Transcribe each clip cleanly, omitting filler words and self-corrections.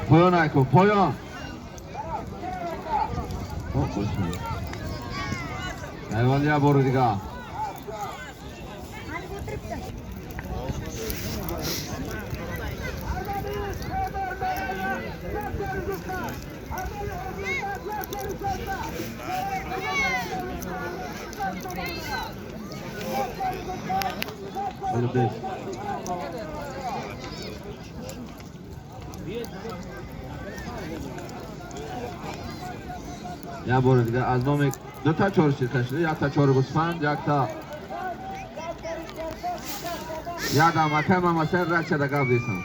Поён айкун, поён. Ҳайвон я бори дига. Я бори дига аз номи ду та чор ширка шуда, як та чор гӯсфанд, як та ядам акай мамасар рад шада гап десам.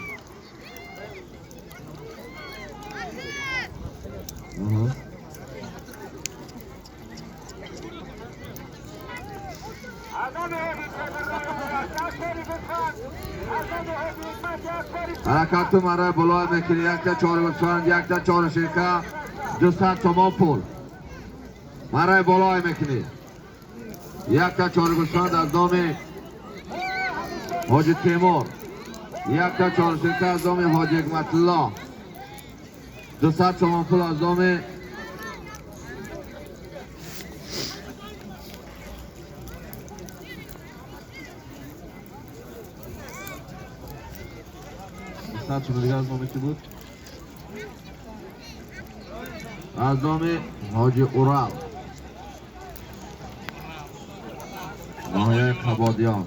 Ҳаракату мара болоя мекунӣ, як та чор гӯсфанд, як та чор ширка, 200 сомон пул. Марай болоя мекунӣ. Як та чор гӯсфанд аз номи Ҳоҷи Темур, як та чор ширка аз номи Ҳоҷи Ҳикматулло, 200 сомон пул аз номи 200 сомон дига аз номи ки буд? Аз номи Ҳоҷи Урал, ноҳияи Қабодиён.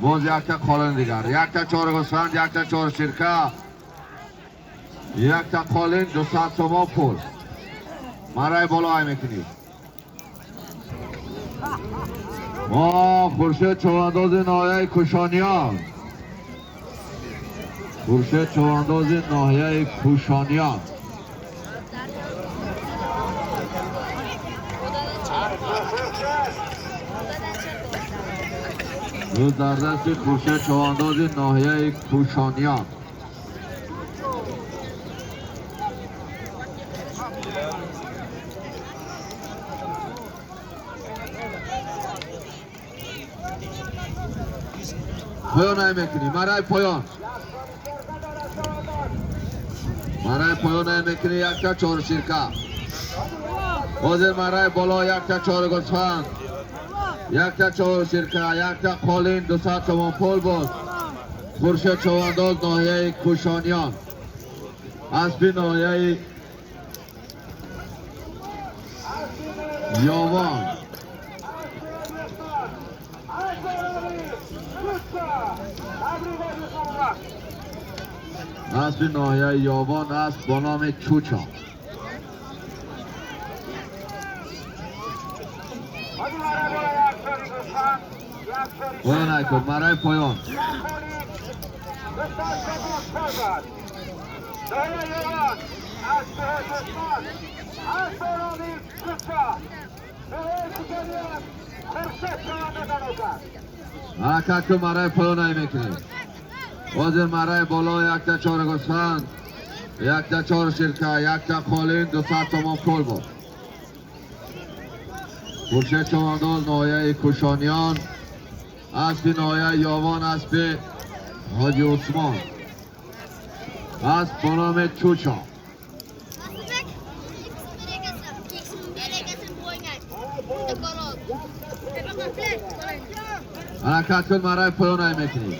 Боз якта қолин дигар, якта чор гӯсфанд, якта чор ширка, якта қолин, 200 сомон пул. Марай боло ай мекунӣ. Мо Хуршед човандози ноҳияи Кушониён. Хуршед човандози ноҳияи Кушониён. Рӯз дар дасти Хуршед човандози ноҳияи Кушониён. Поён ай мекунӣ, марай поён. Марай поён ай мекунӣ, якта чор ширка. Ҳозир марай боло якта чор гӯсфанд, якта чор ширка, якта қолин, 200 сомон пул буд. Хуршед човандоз ноҳияи Кушониён. Аспи ноҳияи Ёвон. Аспи ноҳияи Ёвон аст бо номи Чучо. Поён айкун, марай поён. Ҳаракат кун, марай поён ай мекунӣ. Ҳозир марай боло якта чор гӯсфанд, якта чор ширка, якта қолин, 200 сомон пул буд. Хуршед човандоз ноҳияи Кушониён, аспи ноҳияи Ёвон, аспи Ҳоҷи Усмон, асп бо номи Чучо. Ҳаракат кун, марай поён ай мекунӣ.